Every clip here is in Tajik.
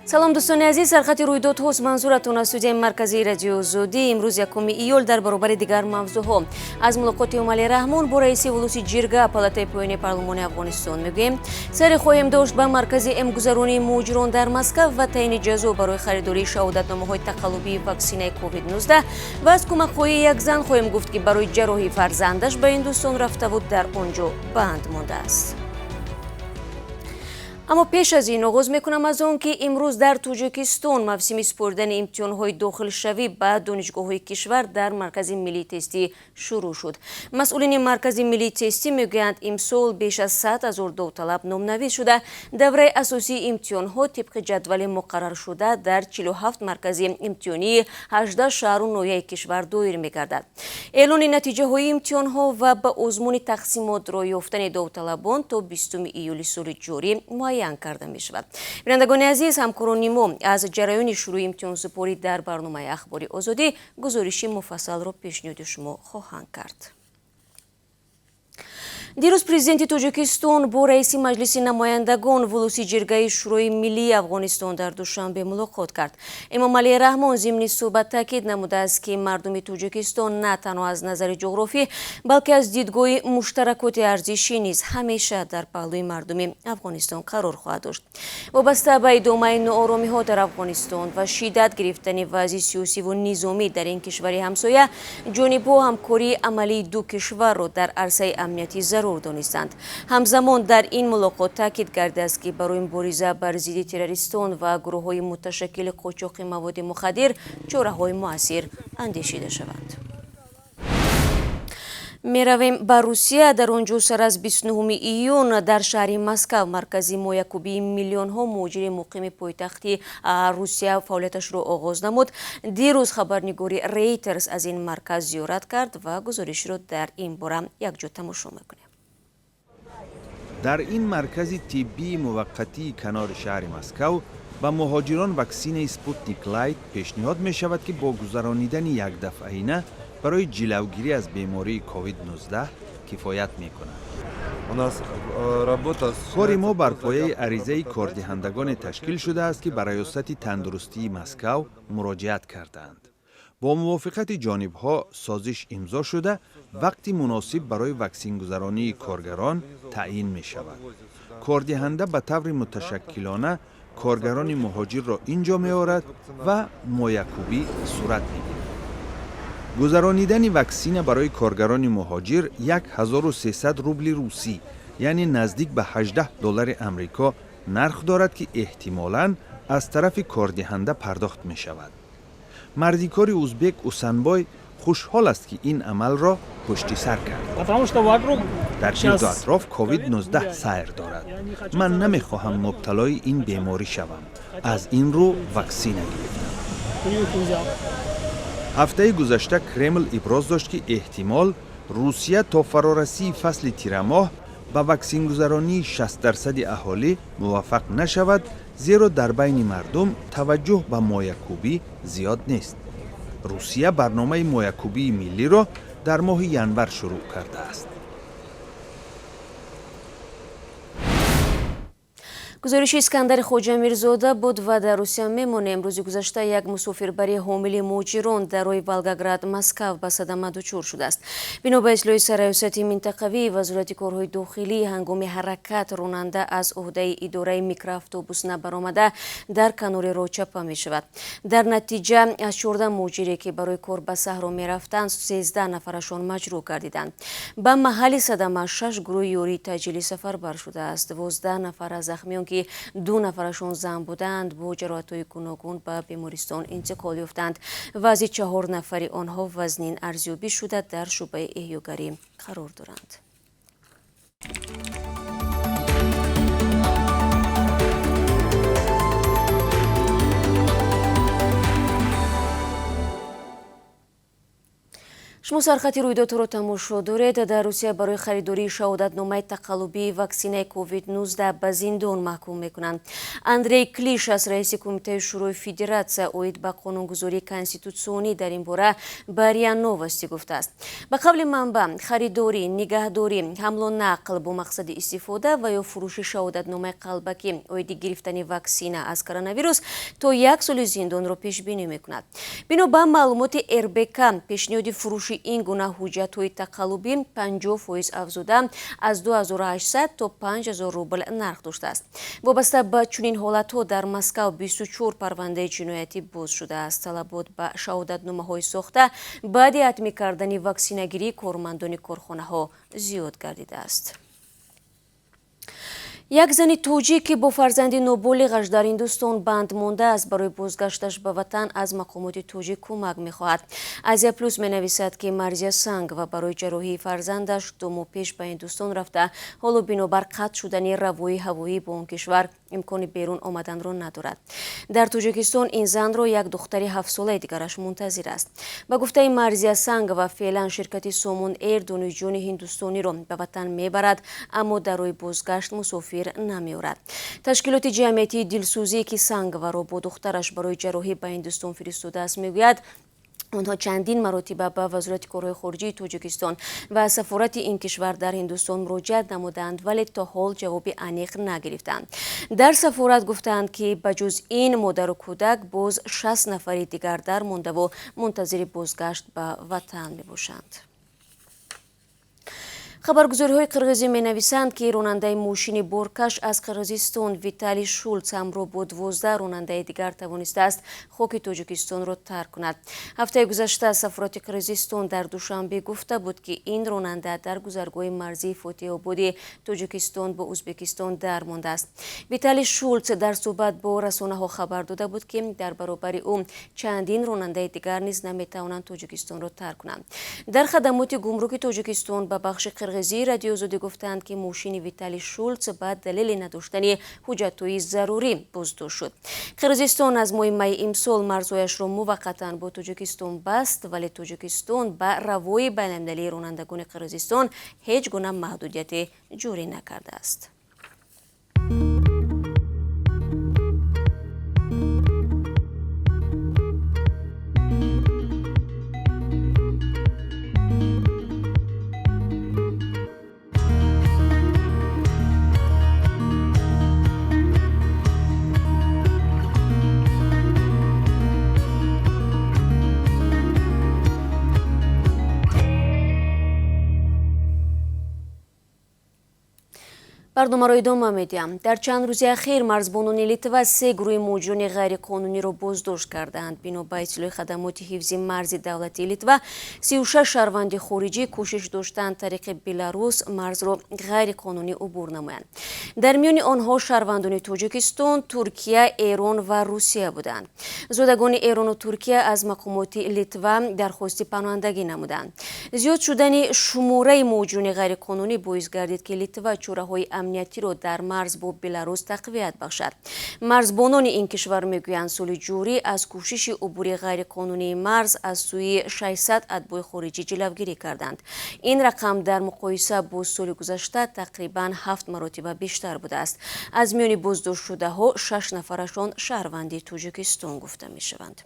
Салом, дӯстони азиз. Сархати рӯйдодҳост манзуратон аз студияи марказии Радиои Озодӣ. Имрӯз 1 июл дар баробари дигар мавзӯъҳо аз мулоқоти Эмомалӣ Раҳмон бо раиси Вулуси Ҷирга, палатаи поёни парлумони Афғонистон мегӯем. Саре хоҳем дошт ба маркази эмгузаронии муҳоҷирон дар Москав ва таъини ҷазо барои харидории шаҳодатномаҳои тақаллубии ваксинаи ковид-19 ва аз кӯмакхоҳии як зан хоҳем гуфт, ки барои ҷарроҳии фарзандаш ба Ҳиндустон рафтаву дар он ҷо банд мондааст. Аммо пеш аз ин оғоз мекунам аз он, ки имрӯз дар Тоҷикистон мавсими супоридани имтиҳонҳои дохилшавӣ ба донишгоҳҳои кишвар дар Маркази миллии тестӣ шурӯъ шуд. Масъулини Маркази миллии тестӣ мегӯянд, имсол беш аз 100 000 довталаб номнавис шуда, давраи асосии имтиҳонҳо тибқи ҷадвали муқарраршуда дар 47 маркази имтиҳонии 18 шаҳру ноҳияи кишвар доир мегардад. Эълони натиҷаҳои имтиҳонҳо ва ба озмуни тақсимот роҳ ёфтани довталабон то 20 июли соли ҷорӣ муайян карда мешавад. Бинандагони азиз, ҳамкорони мо аз ҷараёни шурӯи имтиҳонсупорӣ дар барномаи Ахбори Озодӣ гузориши муфассалро пешниҳоди шумо хоҳанд кард. Дирӯз президенти Тоҷикистон бо раиси Маҷлиси намояндагон, Вулуси Ҷиргаи Шӯрои миллии Афғонистон дар Душанбе мулоқот кард. Эмомалӣ Раҳмон зимни суҳбат таъкид намудааст, ки мардуми Тоҷикистон на танҳо аз назари ҷуғрофӣ, балки аз дидгоҳи муштаракоти арзишӣ низ ҳамеша дар паҳлӯи мардуми Афғонистон қарор хоҳад дошт. Вобаста ба идомаи нооромиҳо дар Афғонистон ва шиддат гирифтани вазъи сиёсиву низомӣ дар ин кишвари ҳамсоя, ҷонибҳо ҳамкории амалии ду кишварро дар арсаи амниятӣ зарур донистанд. Ҳамзамон дар ин мулоқот таъкид гардааст, ки барои мубориза бар зидди террористон ва гурӯҳҳои муташаккили қочоқи маводи мухаддир чораҳои муассир андешида шаванд. Меравем ба Русия. Дар он ҷо сар аз 29 июн дар шаҳри Москав маркази моякубии миллионҳо муҳоҷири муқими пойтахти Русия фаъолияташро оғоз намуд. Дирӯз хабарнигори Рейтерс аз ин марказ зиёрат кард ва гузоришро дар ин бора якҷо тамошо мекунем. Дар ин маркази тиббии муваққатии канори шаҳри Москав ба муҳоҷирон ваксинаи Спутник Лайт пешниҳод мешавад, ки бо гузаронидани якдафъаина барои ҷилавгирӣ аз бемории ковид-19 кифоят мекунад. Кори мо бар пояи аризаи кордиҳандагоне ташкил шудааст, ки ба Раёсати тандурустии Москав муроҷиат кардаанд. Бо мувофиқати ҷонибҳо созиш имзо шуда, вақти муносиб барои ваксингузаронии коргарон таъйин мешавад. Кордиҳанда ба таври муташаккилона коргарони муҳоҷирро ин ҷо меорад ва моякубӣ сурат мегирад. Гузаронидани ваксина барои коргарони муҳоҷир 1300 рубли русӣ, яъне наздик ба 18 доллари амрико нарх дорад, ки эҳтимолан аз тарафи кордиҳанда пардохт мешавад. Мардикори узбек Усанбой хушҳол аст, ки ин амалро пушти сар кард. Дар гирду атроф ковид-19 сайр дорад. Ман намехоҳам мубталои ин беморӣ шавам, аз ин рӯ ваксина гирифтам. Ҳафтаи гузашта Кремл иброз дошт, ки эҳтимол Русия то фарорасии фасли тирамоҳ ба ваксингузаронии 60 дарсади аҳолӣ муваффақ нашавад, зеро дар байни мардум таваҷҷӯҳ ба моякубӣ зиёд нест. Русия барномаи моякубии миллиро дар моҳи январ шурӯъ кардааст. Гузориши Искандари Хоҷамирзода буд ва дар Русия мемонем. Рӯзи гузашта як мусофирбари ҳомили муҳоҷирон дар роҳи Волгоград Москав ба садама дучор шудааст. Бино ба иттилои Сарраёсати минтақавии Вазорати корҳои дохилӣ, ҳангоми ҳаракат ронанда аз ӯҳдаи идораи микроавтобус набаромада, дар канори роҳ чапа мешавад. Дар натиҷа аз 14 муҳоҷире, ки барои кор ба саҳро мерафтанд, 13 нафарашон маҷрӯҳ гардиданд. Ба маҳалли садама шаш гурӯҳи ёрии таъҷилӣ сафарбар шудааст. 12 нафар аз захмиён, ки ду нафарашон зан буданд, бо ҷароҳатҳои гуногун ба бемористон интиқол ёфтанд. Вазъи чаҳор нафари онҳо вазнин арзёбӣ шуда, дар шӯъбаи эҳёгарӣ қарор доранд. Шумо сархати рӯйдодҳоро тамошо доред. Дар Русия барои харидории шаҳодатномаи тақаллубии ваксинаи COVID-19 ба зиндон маҳкум мекунанд. Андрей Клишас, раиси Кумитаи Шӯрои Федератсия оид ба қонунгузории конститутсионӣ, дар ин бора ба РИА Новости гуфтааст. Ба қавли манбаъ, харидорӣ, нигаҳдорӣ, ҳамлу нақл бо мақсади истифода ва ё фурӯши шаҳодатномаи қалбакӣ оиди гирифтани ваксина аз коронавирус то 1 соли зиндонро пешбинӣ мекунад. Бино ба маълумоти РБК, пешниҳоди фурӯши ин гуна ҳуҷҷатҳои тақаллубӣ 50% афзуда аз 2800 то 5000 рубл нарх доштааст. Вобаста ба чунин ҳолатҳо дар Москав 24 парвандаи ҷиноятӣ боз шудааст. Талабот ба шаҳодатномаҳои сохта баъди ҳатмӣ кардани ваксинагирии кормандони корхонаҳо зиёд гардидааст. Як зани тоҷик, ки бо фарзанди ноболиғаш дар Ҳиндустон банд мондааст, барои бозгашташ ба ватан аз мақомоти тоҷик кӯмак мехоҳад. Азия Плюс менависад, ки Марзия Сангова барои ҷарроҳии фарзандаш 2 моҳ пеш ба Ҳиндустон рафта, ҳоло бинобар қатъ шудани равои ҳавоӣ бо он кишвар имкони берун омаданро надорад. Дар Тоҷикистон ин занро як духтари 7-солаи дигараш мунтазир аст. Ба гуфтаи Марзия Сангова, феълан ширкати Сомон Эйр донишҷӯёни ҳиндустониро ба ватан мебарад, аммо дар роҳи бозгашт мусофир намеорад. Ташкилоти ҷамъиятии дилсӯзӣ, ки Сангованро бо духтараш барои ҷарроҳӣ ба Ҳиндустон фиристодааст, мегӯяд, онҳо чандин маротиба ба Вазорати корҳои хориҷии Тоҷикистон ва сафорати ин кишвар дар Ҳиндустон муроҷиат намуданд, вале то ҳол ҷавоби аниқ нагирифтанд. Дар сафорат гуфтаанд, ки ба ҷуз ин модару кӯдак боз 60 нафари дигар дар мондаву мунтазири бозгашт ба ватан мебошанд. Хабаргузориҳои қирғизӣ менависанд, ки ронандаи мошини боркаш аз Қирғизистон Виталий Шулц ҳамроҳ бо 12 ронандаи дигар тавонистааст хоки Тоҷикистонро тарк кунад. Ҳафтаи гузашта сафорати Қирғизистон дар Душанбе гуфта буд, ки ин ронанда дар гузаргоҳи марзии Фотиҳободи Тоҷикистон бо Ӯзбекистон дар мондааст. Виталий Шулц дар суҳбат бо расонаҳо хабар дода буд, ки дар баробари ӯ чандин ронандаи дигар низ наметавонанд Тоҷикистонро тарк кунанд. Дар хадамоти гумруки Тоҷикистон ба бахши Қирғизии Радиои Озодӣ гуфтанд, ки мошини Виталий Шулц ба далели надоштани ҳуҷҷатҳои зарурӣ боздошт шуд. Қирғизистон аз моҳи майи имсол марзҳояшро муваққатан бо Тоҷикистон баст, вале Тоҷикистон ба равои байналмилалии ронандагони Қирғизистон ҳеҷ гуна маҳдудияте ҷорӣ накардааст. Барномаро идома медиҳам. Дар чанд рӯзи ахир марзбонони Литва 3 гурӯҳи муҳоҷирони ғайриқонуниро боздошт кардаанд. Бино ба иттилои хадамоти ҳифзи марзи давлатии Литва, 36 шаҳрванди хориҷӣ кӯшиш доштанд тариқи Беларус марзро ғайриқонунӣ убур намоянд. Дар миёни онҳо шаҳрвандони Тоҷикистон, Туркия, Эрон ва Русия буданд. Зодагони Эрону Туркия аз мақомоти Литва дархости паноҳандагӣ намуданд. Зиёд шудани шумораи муҳоҷирони ғайриқонунӣ боис гардид, ки Литва чораҳои амниятиро дар марз бо Беларус тақвият бахшад. Марзбонони ин кишвар мегӯянд, соли ҷорӣ аз кӯшиши убури ғайриқонунии марз аз сӯи 600 атбои хориҷӣ ҷилавгирӣ карданд. Ин рақам дар муқоиса бо соли гузашта тақрибан 7 маротиба бештар будааст. Аз миёни боздоштшудаҳо 6 нафарашон шаҳрванди Тоҷикистон гуфта мешаванд.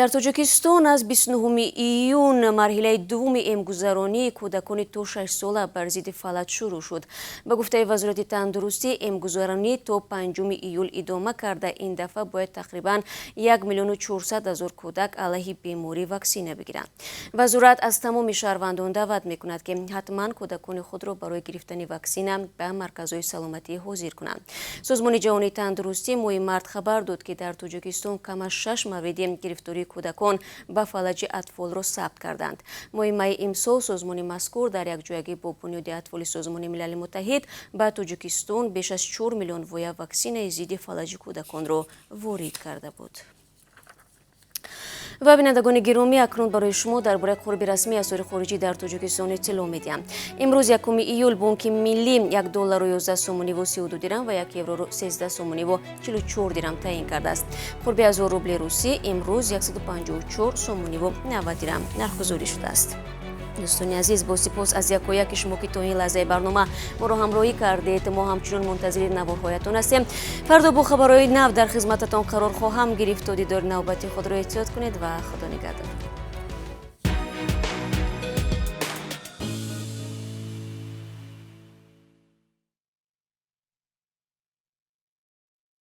Дар Тоҷикистон аз 29 июн марҳилаи дуввуми эмгузаронии кӯдакони то 6 сола бар зидди фалаҷ шурӯъ шуд. Ба гуфтаи Вазорати тандурустӣ, эмгузаронӣ то 5 июл идома карда, ин дафъа бояд тақрибан 1 400 000 кӯдак алайҳи беморӣ ваксина бигиранд. Вазорат аз тамоми шаҳрвандон даъват мекунад, ки ҳатман кӯдакони худро барои гирифтани ваксина ба марказҳои саломатӣ ҳозир кунанд. Созмони ҷаҳонии тандурустӣ моҳи март хабар дод, ки дар Тоҷикистон кам аз 6 мавриди гирифтории кӯдакон ба фалаҷи атфолро сабт карданд. Моҳи майи имсол созмони мазкур дар якҷоягӣ бо бунёди атфоли Созмони Милали Муттаҳид ба Тоҷикистон беш аз 4 миллион воя ваксинаи зидди фалаҷи кӯдаконро ворид карда буд. Ва бинандагони гиромӣ, акнун барои шумо дар бораи қурби расмии асъори хориҷӣ дар Тоҷикистон иттилоъ медиҳам. Имрӯз, 1 июл, Бонки Миллӣ 1 доллару 11 сомониву 32 дирам ва 1 евроро 13 сомониву 44 дирам таъин кардааст. Қурби 1000 рубли русӣ имрӯз 154 сомониву 90 дирам нархгузорӣ шудааст. Дӯстони азиз, бо сипос аз якояки шумо, ки то ин лаҳзаи барнома моро ҳамроҳӣ кардед. Мо ҳамчунон мунтазири наворҳоятон ҳастем. Фардо бо хабарҳои нав дар хизмататон қарор хоҳам гирифт. То дидори навбати худро эҳтиёт кунед ва Худо нигаҳдор.